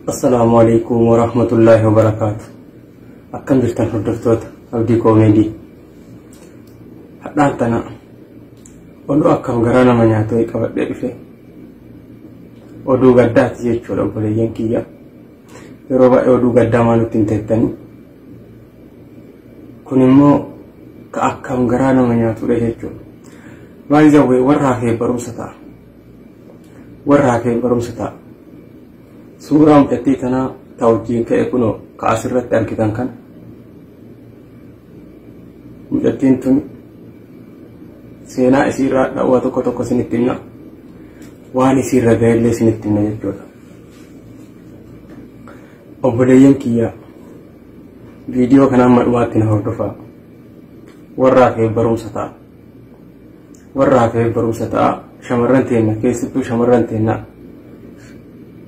Assalaamu alaikum warahmatullaahi wabarakaatu. Akkam jirtan hordoftoota Abdii Koomeedii? Hadhaan tana oduu akkam garaa nama nyaatu qabadhee dhufe. Oduu gaddaati jechuudha, obboleeyyan kiyya. Yeroo baay'ee oduu gaddaa maal nutti hin teettanii? Kun immoo ka akkam garaa nama nyaatudha jechuudha. Baay'ee warra hafee barumsa ta'a. Warra hafee barumsa ta'a. Suuraa mucattii tanaa ta wajjin ka'e kunoo ka asirratti argitan kana. Mucattiin tun seenaa isiirraa dhawaa tokko tokko isinitti himna. Waan isiirra ga'ellee isinitti himna jechuudha. Obboleeyyan kiyya, viidiyoo kana amma dhumaatti na hordofaa. Warra hafee barumsa ta'a. Warra hafee barumsa ta'a. Shamarran teenna, keessattuu shamarran teenna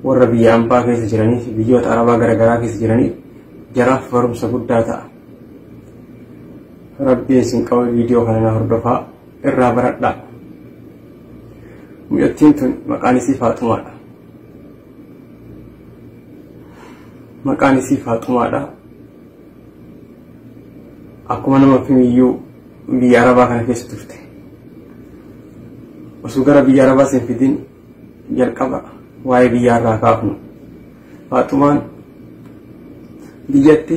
warra biyya ambaa keessa jiranii, biyyoota arabaa garaagaraa keessa jiranii, jaraaf barumsa guddaa ta'a. Rabbiin isin qaba, viidiyoo kana na hordofaa, irraa baradhaa. Mucattiin tun maqaan isii Faaxumaadha. Maqaan isii Faaxumaadha. Akkuma nama kamiyyuu biyya arabaa kana keessa turte. Osoo gara biyya arabaa sin fidin jalqaba waa'ee biyyaarraa kaafnu. Faaxumaan biyyatti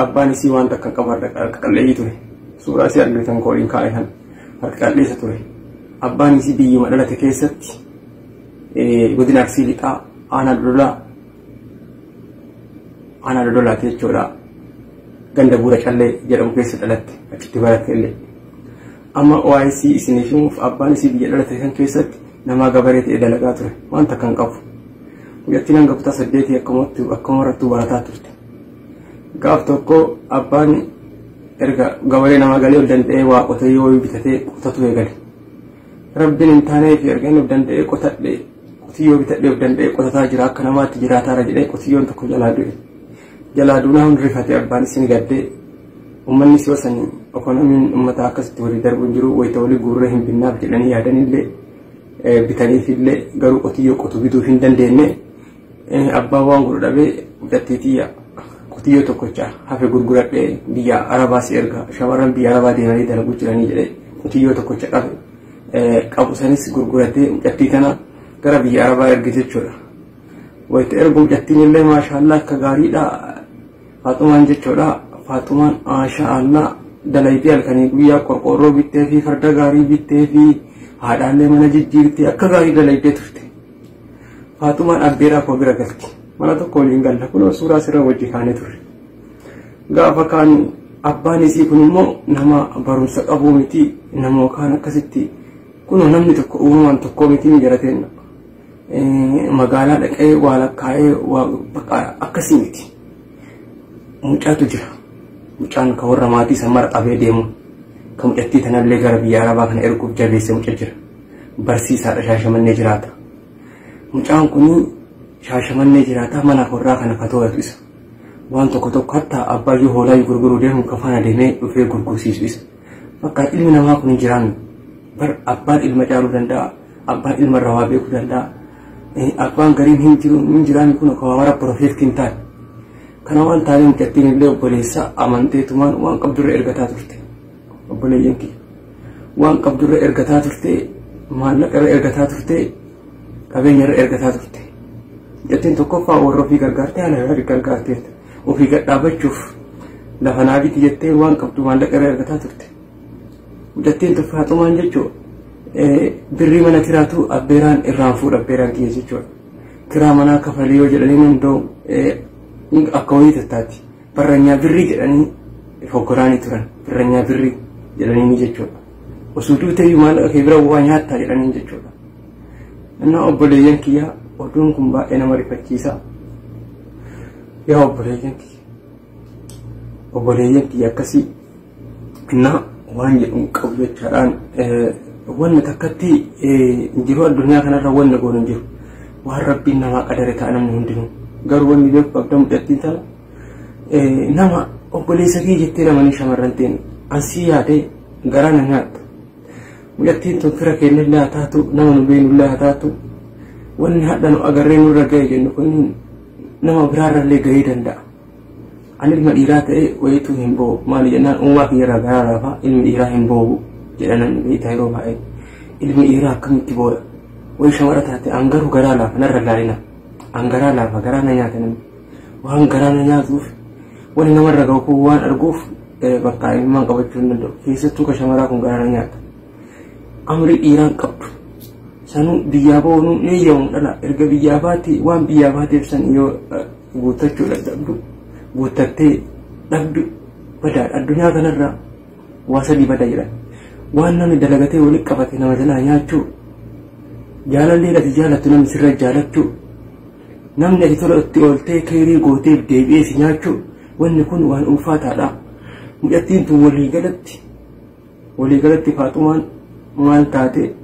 abbaan isii waan takka qabu, harka qalleeyyii ture. Suuraa isii argitan kooliin kaa'e kan harka qalleessa ture. Abbaan isii biyyuma dhalate keessatti, godina Arsii Lixaa, aanaa Dodolaa, aanaa Dodolaati jechuudha. Ganda Buura Callee jedhamu keessa dhalatte, achitti baratte illee. Amma OIC isiniif himuuf, abbaan isii biyya dhalate kan keessatti namaa gabaree ta'e dalagaa ture, waan takka hin qabu. Mucattiin hanga kutaa 8 akkuma marattuu barataa turte. Gaaf tokko abbaan erga gabaree namaa galee ol danda'ee waa qotee yoo bitatee qotatu eegale. Rabbiin hin taaneef, erga inni of danda'ee qotadhe, qotiyyoo bitadhee of danda'ee qotataa jira, akka namaatti jiraataara jedhee, qotiyyoon tokko jalaa du'e. Jalaa duunaa hundi rifate, abbaan isin gaddee. Uummanni si osanii ekonomiin uummataa akkasitti walii darbu hin jiru, wayita walii guurree hin binnaaf jedhanii yaadanillee bitaniifillee, garuu qotiyyoo qotu bituuf hin dandeenye. Abbaan waan godhu dhabee, mucattii tiyya qotiyyoo tokkocha hafe gurguradhee biyya arabaa si erga, shamarran biyya arabaa deemanii dalaguu jiranii jedhee, qotiyyoo tokkocha qabe qabu sanis gurguratee mucattii tana gara biyya arabaa erge jechuudha. Wayita ergu mucattiin illee maashaallaa akka gaariidha Faaxumaan jechuudha. Faaxumaan maashaallaa dalaydee halkanii guyyaa qorqoorroo bittee fi farda gaarii bittee fi haadhaallee mana jijjiirtee akka gaarii dalaydee turte. Faaxumaan abbeeraa koo bira galti. Mana tokko waliin galla, kunoo suuraa sirra wajji kaanee turre. Gaafa kaan abbaan isii kun immoo nama barumsa qabuu miti, nama kaan akkasitti kunoo namni tokko uumamaan tokkoo miti ni jarateen magaalaa dhaqee waa lakkaa'ee waa bakka akkasii miti. Mucaatu jira. Mucaan ka warra maatii san mara qabee deemu, ka mucattii tanallee gara biyya arabaa kana erguuf jabeesse muca jira. Barsiisaadha, Shaashamannee jiraata. Mucaan kun Shaashamannee jiraata, mana warraa kana ka to'atu isa. Waan tokko tokko hatta abbaayyuu hoolaa gurguruu deemu ka faana deemee dhufee gurgursiisu isa. Bakka ilmi namaa kun hin jiraannu. Bar abbaan ilma caaluu danda'a. Abbaan ilma irraa waa beekuu danda'a. Abbaan gariin hin jiru, hin jiraanni kun akka waa mara perfect hin taane. Kana waan taanee mucattiin illee obboleessa amanteetumaan waan qabdurra ergataa turte. Obboleeyyan kiyya. Waan qabdurra ergataa turte, maallaqa irra ergataa turte, qabeenya irra ergataa turte. Mucattiin tokkoffaa warra ofii gargaartee, haala gaarii gargaarteerta. Ofii gad dhaabachuuf lafa naa biti jettee waan qabdu maallaqa irra ergataa turte. Mucattiin tun Faaxumaan jechuun birrii mana kiraatu abbeeraan irraan fuudha, abbeeraan kiyya jechuudha. Kiraa manaa kafalii yoo jedhanii hunda'u akka wayii tattaati. Barranyaa birrii jedhanii foggoraanii turan. Birranyaa birrii jedhanii jechuudha. Osoo duutee maallaqa kee bira waa nyaattaa jedhanii jechuudha. Innaa obboleeyyan kiyya, oduun kun baay'ee nama rifachiisa. Yaa obboleeyyan kiyya. Obboleeyyan kiyya, akkasii innaa waan jedhu qabu jechaadhaan, wanni takkatti jiru addunyaa kanarra wanni goonu hin jiru. Waan rabbiin namaa qadare ta'a namni hundinuu. Garuu wanni beeku qabda, mucattiin tana nama obboleessa kee jettee namanii shamarran ta'in ansii yaadee garaa na nyaatta. Mucattiin tun fira keenyallee haa taatu, nama nu beeknullee haa taatu, Wanni hadha nu agarree nurra ga'e jennu kun nama biraarrallee ga'ee danda'a. Ani ilma dhiiraa ta'ee wayituu hin boo'u. Maali jennaan uumaa kiyyarraa garaa laafaa ilmi dhiiraa hin boo'u jedha namni beektaa yeroo baay'ee. Ilmi dhiiraa akkamitti boo'a? Wayi shamara taate an garuu garaa laafa narra laalina. An garaa laafa garaa na nyaata namni. Waan garaa na nyaatuuf wanni namarra ga'u kun waan arguuf bakka ilmaan qabachuu hin danda'u. Keessattuu ka shamaraa kun garaa na nyaata. Amri dhiiraan qabdu. Sanuu biyyaa ba'uun ni eeyyamu dhala. Erga biyyaa baate waan biyyaa baateef san yoo guuttachuu dadhabdu guuttattee dhabdu badaadha. Addunyaa kanarraa waa sadii bada jedhan. Waan namni dalagatee walitti qabate nama jalaa nyaachuu, jaalallee ati jaalattu namni sirra jaalachuu, namni ati tola itti ooltee keerii gooteef deebi'ee si nyaachuu wanni kun waan ulfaataadha. Mucattiin tun waliigalatti Faaxumaan maal taate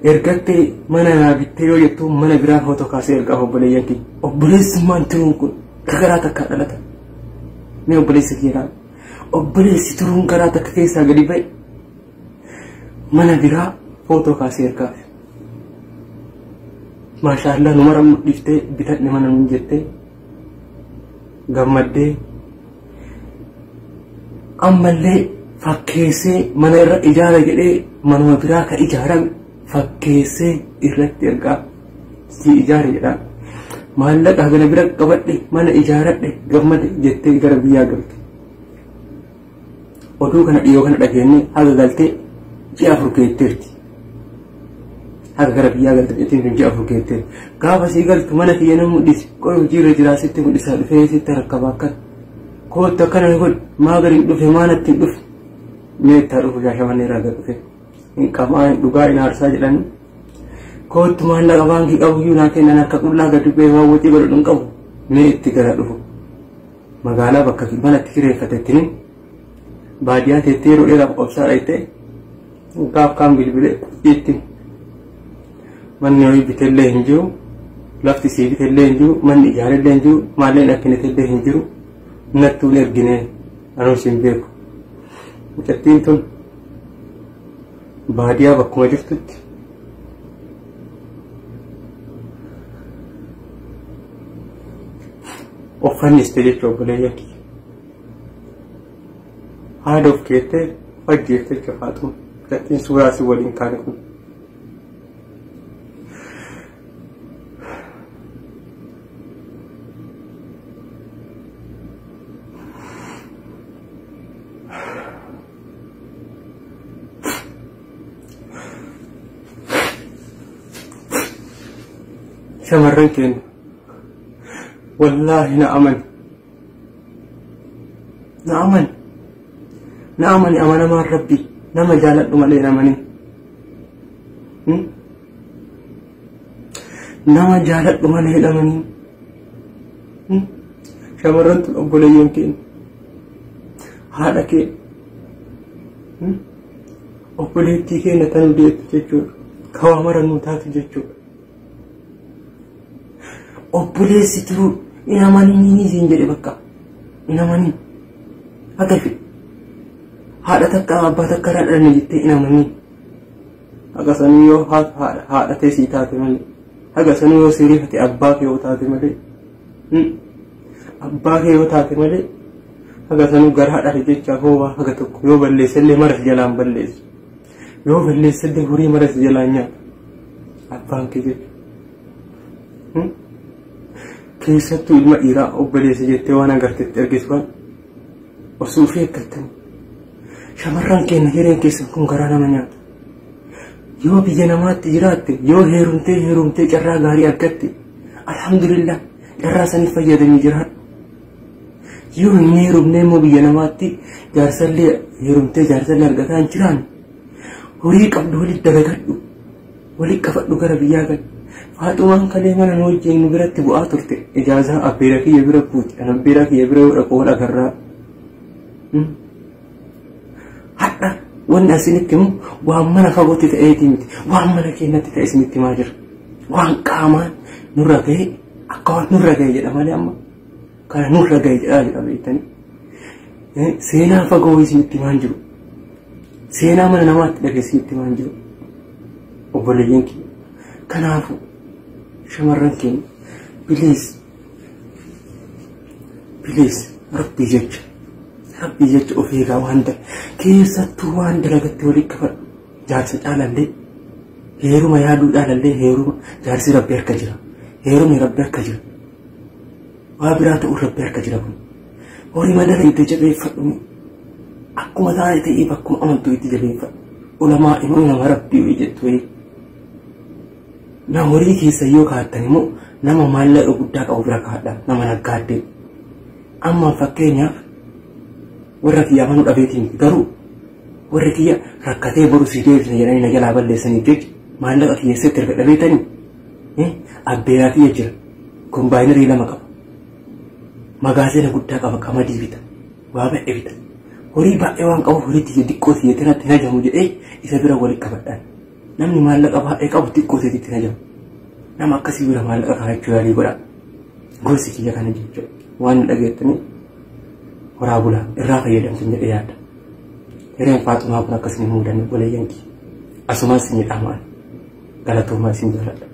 ergattee mana naa bittee yoo jettu mana biraa footoo kaasee ergaa obboleeyyan kiyya. Obboleessummaan turuun kun garaa takkaa dhalata. Mee obboleessa kiyya laala. Obboleessi turuun garaa takka keessaa gadi ba'e mana biraa footoo kaasee ergaaf. Maashaallah nu mara dhiftee bitadhe mana nuun jettee gammaddee ammallee fakkeessee mana irra ijaara jedhee manuma biraa ka ijaarame fakkeessee irratti ergaa si ijaare jedhaa. Maallaqa hagana bira qabadhe mana ijaaradhe gammade jettee gara biyyaa galte. Oduu kana dhiyoo kana dhageenye haga galtee ji'a 4 geetteerti. Haga gara biyyaa galte jettiin tun ji'a 4 geetteerti. Gaafa sii galtu mana kiyya na mul'isi qoy hojiirra jiraa sitti mul'isaa dhufee sitti rakkaba akkana. Koottu akkana godhi maa gadi hin dhufe maa natti hin dhufe. Mee itti haa dhufu Shaashamannee irraa gad dhufe. Hin qamaa hin dhugaa hin aarsaa jedhanii. Koottu maallaqa baankii qabu iyyuu naa kennan harka qullaa gadi bu'ee waan wacii godhadhu hin qabu. Mee itti gara dhufu. Magaalaa bakka mana itti kireeffate itti himu. Baadiyyaa teettee yeroo dheeraaf obsaa dhayxee gaaf kaan bilbilee itti manni horii bitellee hin jiru. Lafti sii bitellee hin jiru. Manni ijaarellee hin jiru. Maalleen akkinitellee hin jiru. Nattuu hin ergine anuus hin beeku. Mucattiin tun baadiyyaa bakkuma jirtutti of fanniste jechuudha obboleeyyan kiyya. Haada of keettee of ajjeefte jechuudha Faaxuma. Mucattiin suuraa si waliin kaane kun. Shamarran keenya wallaahi na amani na amani na amani amanamaan rabbi nama jaaladhu malee hin amanin nama jaaladhu malee hin amanin shamarran tun obboleeyyan keenya haadha keenya obboleettii keenya tan deettu jechuudha kawaa mara nuu taatu jechuudha. Obboleessi turuu hin amaninii siin jedhe bakka hin amanin haga fedhe haadha takka abbaa takka irraa dhalanne jettee hin amanin haga sanuu yoo haadha tee sii taate malee haga sanuu yoo sii rifate abbaa kee yoo taate malee abbaa kee yoo taate malee haga sanuu garaa dhale jechaaf hoo haga tokko yoo balleessellee mara si jalaan balleessu yoo balleessellee horii mara si jalaan nyaata abbaan kee jechuudha. Keessattuu ilma dhiiraa obboleessa jettee waan agartetti ergitu kan osoo ofii eeggattanii. Shamarran keenya hireen keessan kun garaa nama nyaata. Yoo biyya namaatti jiraatte yoo heerumtee heerumtee carraa gaarii argatte alhamdulillah carraa saniif fayyadamii jiraadhu. Yoo hin heerumne immoo biyya namaatti jaarsallee heerumtee jaarsallee argataa hin jiraanne horii qabdu walitti dalagadhu walitti qabadhu gara biyyaa gali. Faaxumaan kalee mana nu wajjin nu biratti bu'aa turte ijaazaa abbeera kiyya bira buuti an abbeera kiyya bira yoo dhaqu wal agarraa. Hadha wanni asinitti himu waan mana fagootti ta'eetii miti waan mana keenyatti ta'e isinitti himaa jira. Waan qaamaan nurra ga'e akka waan nurra ga'e jedha malee amma kana nurra ga'e jedhaa jedha beektanii. Seenaa fagoo isinitti himaa jiru. Seenaa mana namaatti dhage isinitti himaa jiru. Obboleeyyan kiyya. Kanaafuu Shamarran keenya, please, please, rabbii jecha, rabbii jecha of eegaa. Waan keessattuu waan dalagatti walitti qabadhu. Jaarsa caalallee, heeruma yaaduu caalallee, heeruma jaarsi rabbi harka jira, heerumni rabbi harka jira, waa biraa ta'uu rabbi harka jira. Kun horii madala itti jabeeffadhu, akkuma taa'e ta'ee bakkuma amantuu itti jabeeffadhu. Ulamaa immoo nama rabbii jettu na horii keessa yoo kaa'attan immoo nama maallaqa guddaa qabu bira kaa'adha, nama naggaaddee. Amma fakkeenyaaf warra kiyya amanuu dhabeetiin, garuu warri kiyya rakkatee boru si deebisna jedhanii na jalaa balleessaniif jecha maallaqa kiyyeessatti erga dhabeetanii, abbeeraa kiyya jira, kombaayinarii 2 qaba, magaazina guddaa qaba, qamadii bita, waa baay'ee bita, horii baay'ee waan qabuuf horii tiyya xiqqoo tiyya tanatti hin hajamu jedhee isa bira walitti qabadhaan. Namni maallaqa baay'ee qabu xiqqoo tiyyatti hin hajamu. Nama akkasii bira maallaqa kaa'achuu yaalii godha. Gorsi kiyya kana jechuudha. Waan nu dhageettanii horaa bulaa, irraa fayyadamtan jedhee yaadda. Hireen Faaxumaa kun akkasuma hin mudanne, obboleeyyan kiyya. Asumaan isin dhaamaan galatoomaa, isin jaaladha.